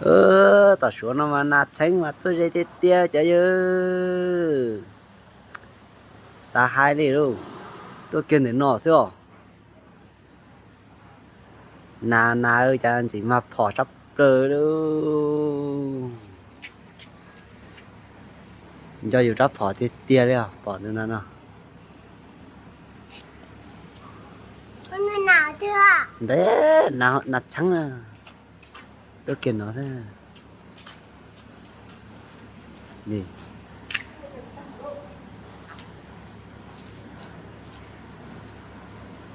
Tom Suav no mas nas txheeb mas tuaj ze tiag tiag cov yawg. Xav hais li lauj, tuaj kiag ntawm no xwb os. Nas nas cas ntxim mag phom tshaj plaws lauj. Nco yus rab phom tiag tiag li os, pom ntawm no no. Ntev, nas txheeb na. Tuaj kiag no xwb.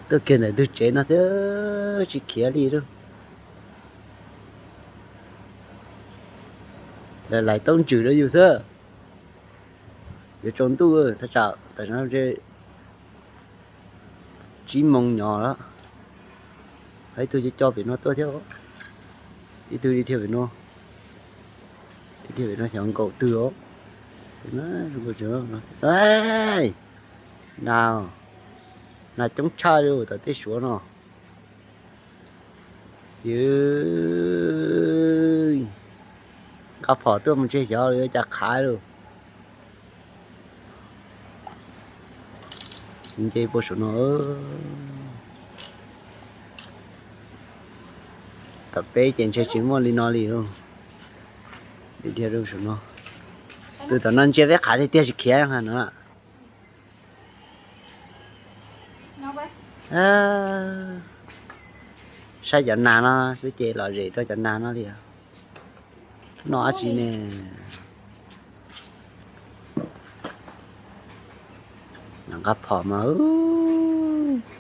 Tuaj kiag ntawm ntug tsev no xwb, tsis khiav li lauj. Lawv lais taub ntsws rau yus xwb. Yuav tsaus ntuj, thaj tsam tam sim no tsib moos nyov lawm. Ib tug coj coj pem no tuaj thiab, ib tug dhia pem no, dhia pem no xyov nkaum twg os. Nas, nas coob tshaj li tom tej Suav no. Yus nqa phom tuaj mus ntshe xyov yuav cas qhav lauj. Nce puag saum no. Tom peb ces ntshe tsis muaj li no li lauj. Dhia rau saum no. Tus tom no ntsia peb qhav tiag tiag tsis khiav no. Saib cov nas no xwb ces lom zem rau cov nas no li. Noj dab tsi ne? Nqa phom mas